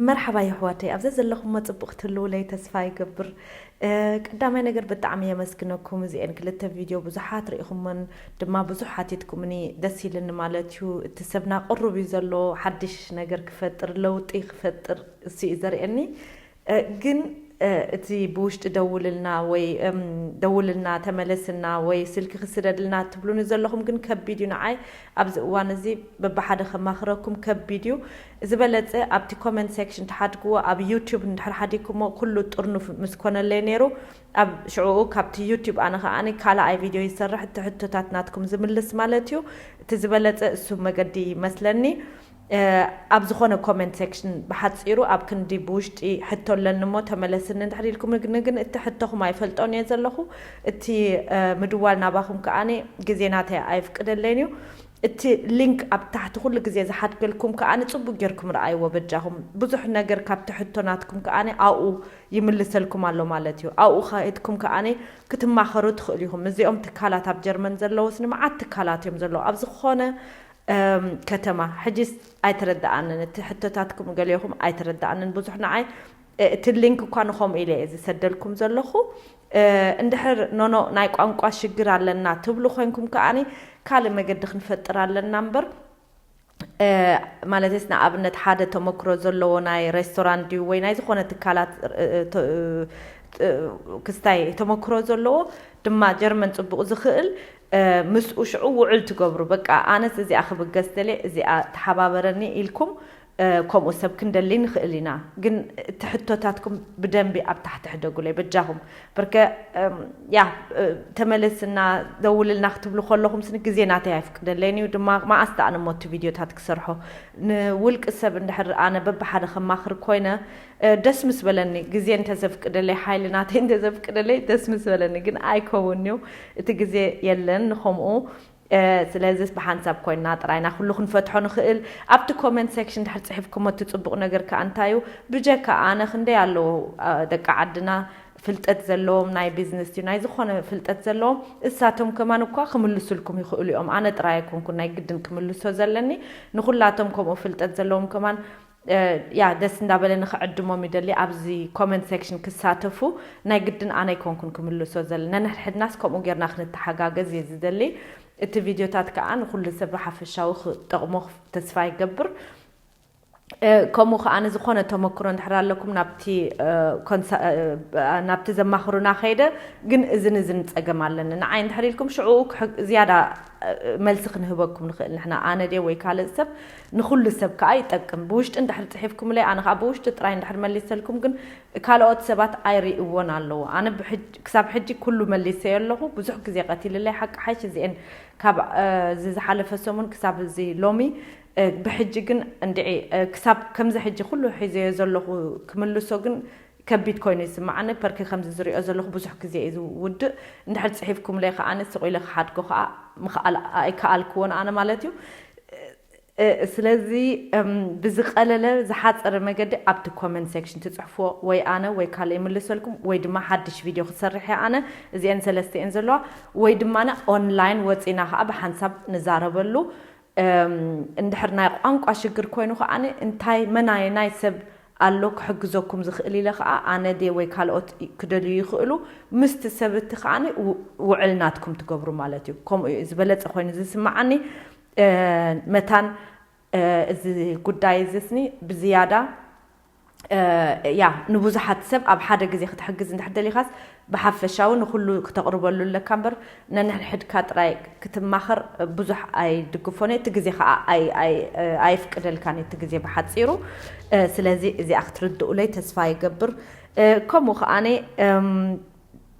መርሓባ የሕዋተይ፣ ኣብዘ ዘለኹሞ ጽቡቕ ክትህልውለይ ተስፋ ይገብር። ቀዳማይ ነገር ብጣዕሚ የመስግነኩም። እዚኤን ክልተ ቪድዮ ብዙሓት ርኢኹመን ድማ ብዙሕ ሓቲትኩምኒ፣ ደስ ኢልኒ ማለት እዩ። እቲ ሰብና ቅሩብ እዩ ዘሎ፣ ሓድሽ ነገር ክፈጥር፣ ለውጢ ክፈጥር እሱ እዩ ዘርእየኒ። ግን እቲ ብውሽጢ ደውልልና ወይ ደውልልና ተመለስና ወይ ስልኪ ክስደድልና ትብሉኒ ዘለኹም ግን ከቢድ እዩ ንዓይ። ኣብዚ እዋን እዚ በብሓደ ከማኽረኩም ከቢድ እዩ። ዝበለጸ ኣብቲ ኮመንት ሴክሽን ተሓድግዎ ኣብ ዩቲዩብ እንድሕር ሓዲግኩሞ ኩሉ ጥርኑፍ ምስ ኮነለይ ነይሩ ኣብ ሽዕኡ ካብቲ ዩቲዩብ ኣነ ከዓኒ ካልኣይ ቪድዮ ይሰርሕ እቲ ሕቶታት ናትኩም ዝምልስ ማለት እዩ። እቲ ዝበለጸ እሱ መገዲ ይመስለኒ። ኣብ ዝኾነ ኮመንት ሴክሽን ብሓፂሩ ኣብ ክንዲ ብውሽጢ ሕቶ ኣለኒ እሞ ተመለስኒ እንድሕር ኢልኩም ግን እቲ ሕቶኹም ኣይፈልጦን እየ ዘለኹ። እቲ ምድዋል ናባኹም ከዓኒ ግዜ ናተይ ኣይፍቅደለይን እዩ። እቲ ሊንክ ኣብ ታሕቲ ኩሉ ግዜ ዝሓድገልኩም ከዓኒ ፅቡቅ ጌርኩም ረኣይዎ በጃኹም። ብዙሕ ነገር ካብቲ ሕቶ ናትኩም ከዓኒ ኣብኡ ይምልሰልኩም ኣሎ ማለት እዩ። ኣብኡ ከድኩም ከዓኒ ክትማኸሩ ትኽእሉ ኢኹም። እዚኦም ትካላት ኣብ ጀርመን ዘለዉ ስኒ መዓት ትካላት እዮም ዘለዉ። ኣብ ዝኾነ ከተማ ሕጂስ ኣይተረዳኣንን። እቲ ሕቶታትኩም ገሊኹም ኣይተረዳኣንን ብዙሕ ንዓይ። እቲ ሊንክ እኳ ንኸምኡ ኢለ እየ ዝሰደልኩም ዘለኹ። እንድሕር ኖኖ ናይ ቋንቋ ሽግር ኣለና ትብሉ ኮይንኩም ከዓኒ ካልእ መገዲ ክንፈጥር ኣለና እምበር፣ ማለት ንኣብነት ሓደ ተመክሮ ዘለዎ ናይ ሬስቶራንት ድዩ ወይ ናይ ዝኾነ ትካላት ክስታይ ተመክሮ ዘለዎ ድማ ጀርመን ፅቡቕ ዝኽእል ምስኡ ሽዑ ውዕል ትገብሩ። በቃ ኣነስ እዚኣ ክብገስ ደልየ፣ እዚኣ ተሓባበረኒ ኢልኩም ከምኡ ሰብ ክንደሊ ንኽእል ኢና። ግን እቲ ሕቶታትኩም ብደንቢ ኣብ ታሕቲ ሕደጉለይ በጃኹም። በርከ ያ ተመለስና ደውልልና ክትብሉ ከለኹም ስኒ ግዜ ናተይ ኣይፍቅደለይን እዩ። ድማ መኣስ ደኣ ንሞ እቲ ቪድዮታት ክሰርሖ ንውልቂ ሰብ እንድሕር ኣነ በብሓደ ከማኽር ኮይነ ደስ ምስ በለኒ፣ ግዜ እንተዘፍቅደለይ፣ ሓይሊ ናተይ እንተዘፍቅደለይ ደስ ምስ በለኒ። ግን ኣይከውን እዩ፣ እቲ ግዜ የለን ንኸምኡ። ስለዚስ ብሓንሳብ ኮይንና ጥራይና ኩሉ ክንፈትሖ ንኽእል። ኣብቲ ኮመንት ሴክሽን ድሕር ጽሒፍኩሞ እቲ ጽቡቕ ነገር ከኣ እንታይ እዩ? ብጀካ ኣነ ክንደይ ኣለዉ ደቂ ዓድና ፍልጠት ዘለዎም ናይ ቢዝነስ ድዩ ናይ ዝኾነ ፍልጠት ዘለዎም፣ እሳቶም ከማን እኳ ክምልሱልኩም ይኽእሉ እዮም። ኣነ ጥራይ ኣይኮንኩን ናይ ግድን ክምልሶ ዘለኒ፣ ንኹላቶም ከምኡ ፍልጠት ዘለዎም ከማን ያ ደስ እንዳበለ ንኽዕድሞም ይደሊ። ኣብዚ ኮመንት ሴክሽን ክሳተፉ ናይ ግድን ኣነ ኣይኮንኩን ክምልሶ ዘለ። ነንሕድሕድናስ ከምኡ ጌርና ክንተሓጋገዝ እየ ዝደሊ። እቲ ቪድዮታት ከዓ ንኹሉ ሰብ ብሓፈሻዊ ክጠቕሞ ተስፋ ይገብር። ከምኡ ከዓ ንዝኾነ ተመክሮ እንድሕር ኣለኩም ናብቲ ናብቲ ዘማኽሩና ከይደ ግን እዝን እዝን ፀገም ኣለኒ ንዓይ እንድሕር ኢልኩም ሽዑ ዝያዳ መልሲ ክንህበኩም ንኽእል ንሕና ኣነ ድየ ወይ ካልእ ሰብ ንኹሉ ሰብ ከዓ ይጠቅም ብውሽጢ እንድሕር ፅሒፍኩምለይ ኣነ ከዓ ብውሽጢ ጥራይ እንድሕር መሊሰልኩም ግን ካልኦት ሰባት ኣይርእይዎን ኣለዉ ኣነ ክሳብ ሕጂ ኩሉ መሊሰዮ ኣለኹ ብዙሕ ግዜ ቀቲልለይ ሓቂ ሓይሽ እዚአን ካብ እዚ ዝሓለፈ ሰሙን ክሳብ እዚ ሎሚ ብሕጂ ግን እንድዒ ክሳብ ከምዚ ሕጂ ኩሉ ሒዘዮ ዘለኹ ክምልሶ ግን ከቢድ ኮይኑ ይስምዓኒ ፐርኪ ከምዚ ዝሪኦ ዘለኹ ብዙሕ ግዜ እዩ ዝውድእ እንድሕር ፅሒፍኩምለይ ከዓ ስቕ ኢለ ክሓድጎ ከዓ ምኽኣል ኣይከኣልክዎን ኣነ ማለት እዩ ስለዚ ብዝቀለለ ዝሓፀረ መገዲ ኣብቲ ኮመንት ሴክሽን ትፅሕፍዎ ወይ ኣነ ወይ ካልእ ይምልሰልኩም ወይ ድማ ሓድሽ ቪድዮ ክሰርሕ እየ ኣነ እዚአን ሰለስተ እየን ዘለዋ ወይ ድማ ኦንላይን ወፂና ከዓ ብሓንሳብ ንዛረበሉ እንድሕር ናይ ቋንቋ ሽግር ኮይኑ ከዓ እንታይ መናየናይ ሰብ ኣሎ ክሕግዘኩም ዝኽእል ኢለ ከዓ ኣነ ድየ ወይ ካልኦት ክደልዩ ይኽእሉ ምስቲ ሰብ እቲ ከዓ ውዕል ናትኩም ትገብሩ ማለት እዩ ከምኡ እዩ ዝበለፀ ኮይኑ ዝስምዓኒ መታን እዚ ጉዳይ እዚ ስኒ ብዝያዳ ያ ንብዙሓት ሰብ ኣብ ሓደ ግዜ ክትሕግዝ እንድሕር ደሊኻስ ብሓፈሻዊ ንኩሉ ክተቕርበሉ ኣለካ እምበር ነንሕድሕድካ ጥራይ ክትማኸር ብዙሕ ኣይድግፎን እቲ ግዜ ከዓ ኣይፍቅደልካን እቲ ግዜ ብሓፂሩ ስለዚ እዚኣ ክትርድኡለይ ተስፋ ይገብር ከምኡ ከዓነ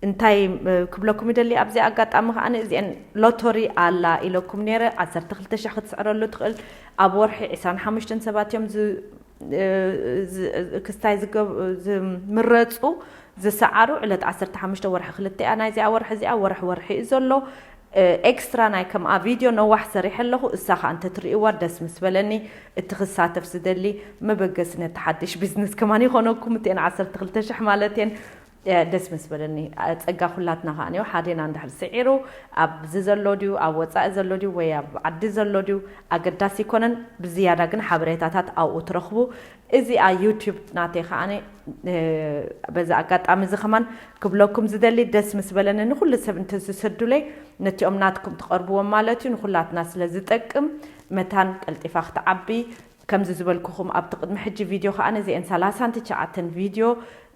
እንታይ ክብለኩም ይደሊ ኣብዚ ኣጋጣሚ ከዓ እዚአን ሎቶሪ ኣላ ኢለኩም ነይረ ዓሰርተ ክልተ ሽሕ ክትስዕረሉ ትኽእል ኣብ ወርሒ ዕስራን ሓሙሽተን ሰባት እዮም ክስታይ ዝምረፁ ዝሰዓሩ ዕለት ዓሰርተ ሓሙሽተ ወርሒ ክልተ እያ ናይዚኣ ወርሒ እዚኣ ወርሒ ወርሒ እዩ ዘሎ ኤክስትራ ናይ ከምኣ ቪድዮ ነዋሕ ሰሪሐ ኣለኹ እሳ ከዓ እንተትርእይዋ ደስ ምስ በለኒ እቲ ክሳተፍ ዝደሊ መበገሲ ነቲ ሓድሽ ቢዝነስ ከማን ይኾነኩም እቲአን ዓሰርተ ክልተ ሽሕ ማለት እየን ደስ ምስ በለኒ። ጸጋ ኩላትና ከኣ ኒዮ ሓዴና እንድሕር ስዒሩ ኣብዚ ዘሎ ድዩ ኣብ ወጻኢ ዘሎ ድዩ ወይ ኣብ ዓዲ ዘሎ ድዩ ኣገዳሲ ይኮነን። ብዝያዳ ግን ሓበሬታታት ኣብኡ ትረኽቡ። እዚኣ ዩቲዩብ ናተይ ከኣ በዚ ኣጋጣሚ እዚ ከማን ክብለኩም ዝደሊ ደስ ምስ በለኒ ንኩሉ ሰብ እንተዝሰዱለይ ነቲኦም ናትኩም ትቐርብዎም ማለት እዩ ንኩላትና ስለ ዝጠቅም መታን ቀልጢፋ ክትዓቢ ከምዚ ዝበልኩኹም ኣብቲ ቅድሚ ሕጂ ቪድዮ ከኣ ነዚአን ሰላሳን ትሽዓተን ቪድዮ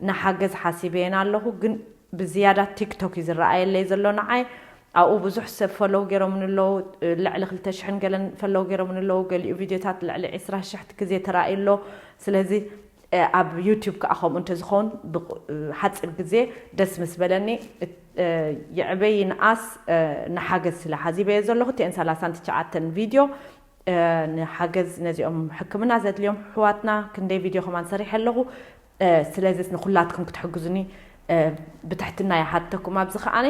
ንሓገዝ ሓሲበየን ኣለኹ ግን ብዝያዳ ቲክቶክ እዩ ዝረኣየለይ ዘሎ ንዓይ ኣብኡ ብዙሕ ሰብ ፈለው ገይሮምኒ ኣለዉ ልዕሊ ክልተ ሽሕን ገለን ፈለው ገይሮምኒ ኣለዉ ገሊኡ ቪድዮታት ልዕሊ ዕስራ ሽሕ ግዜ ተራእዩ ኣሎ ስለዚ ኣብ ዩቲዩብ ከዓ ከምኡ እንተዝኸውን ሓፂር ግዜ ደስ ምስ በለኒ ይዕበይ ይንኣስ ንሓገዝ ስለ ሓዚበዮ ዘለኹ እቲአን ሰላሳን ትሽዓተን ቪድዮ ንሓገዝ ነዚኦም ሕክምና ዘድልዮም ኣሕዋትና ክንደይ ቪድዮ ከማን ሰሪሐ ኣለኹ ስለዚ ንኩላትኩም ክትሕግዙኒ ብትሕትና ይሓተኩም ኣብዚ ከዓኒ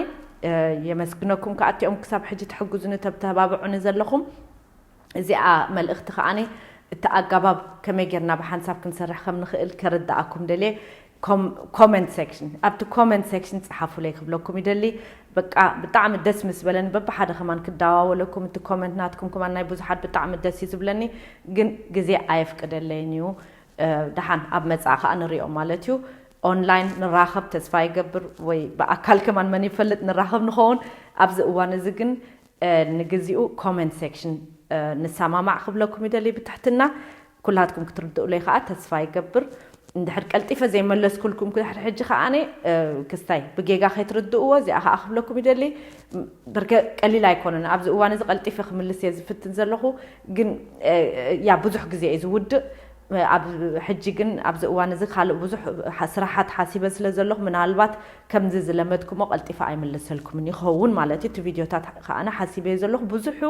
የመስግነኩም ከኣቲኦም ክሳብ ሕጂ ትሕግዙኒ ተተባብዑኒ ዘለኹም እዚኣ መልእኽቲ ከዓኒ እቲ ኣጋባብ ከመይ ጌርና ብሓንሳብ ክንሰርሕ ከም ንኽእል ከርድኣኩም ደልየ ኮመንት ሴክሽን ኣብቲ ኮመንት ሴክሽን ፀሓፉለይ ክብለኩም ይደሊ በቃ ብጣዕሚ ደስ ምስ በለኒ በብሓደ ከማን ክዳዋወለኩም እቲ ኮመንት ናትኩም ከማን ናይ ብዙሓት ብጣዕሚ ደስ እዩ ዝብለኒ ግን ግዜ ኣየፍቅደለይን እዩ ደሓን ኣብ መፃ ከዓ ንሪኦ ማለት እዩ ኦንላይን ንራኸብ ተስፋ ይገብር ወይ ብኣካል ከማን መን ይፈልጥ ንራኸብ ንኸውን ኣብዚ እዋን እዚ ግን ንግዚኡ ኮመንት ሴክሽን ንሰማማዕ ክብለኩም ይደሊ ብትሕትና ኩላትኩም ክትርድኡለይ ከዓ ተስፋ ይገብር እንድሕር ቀልጢፈ ዘይመለስኩልኩም ድሕሪ ሕጂ ከዓነ ክስታይ ብጌጋ ከይትርድእዎ እዚኣ ከዓ ክብለኩም ይደሊ በርከ ቀሊል ኣይኮነን ኣብዚ እዋን እዚ ቀልጢፈ ክምልስ እየ ዝፍትን ዘለኹ ግን ያ ብዙሕ ግዜ እዩ ዝውድእ ኣብ ሕጂ ግን ኣብዚ እዋን እዚ ካልእ ብዙሕ ስራሓት ሓሲበ ስለ ዘለኹ ምናልባት ከምዚ ዝለመድኩሞ ቀልጢፈ ኣይምልሰልኩምን ይኸውን ማለት እዩ እቲ ቪድዮታት ከዓነ ሓሲበዮ ዘለኹ ብዙሑ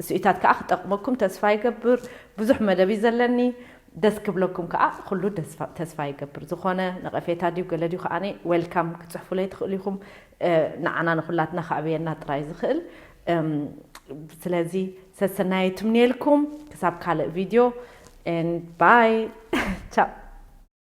ስኢታት ከዓ ክጠቅመኩም ተስፋ ይገብር ብዙሕ መደብ እዩ ዘለኒ ደስ ክብለኩም ከዓ ኩሉ ተስፋ ይገብር ዝኾነ ነቐፌታ ድዩ ገለ ድዩ ከዓ ዌልካም ክፅሕፉለይ ትኽእሉ ኢኹም ንዓና ንኩላትና ከዕብየና ጥራይ ዝኽእል ስለዚ ሰሰናየ ትምንየልኩም ክሳብ ካልእ ቪድዮ ባይ ቻው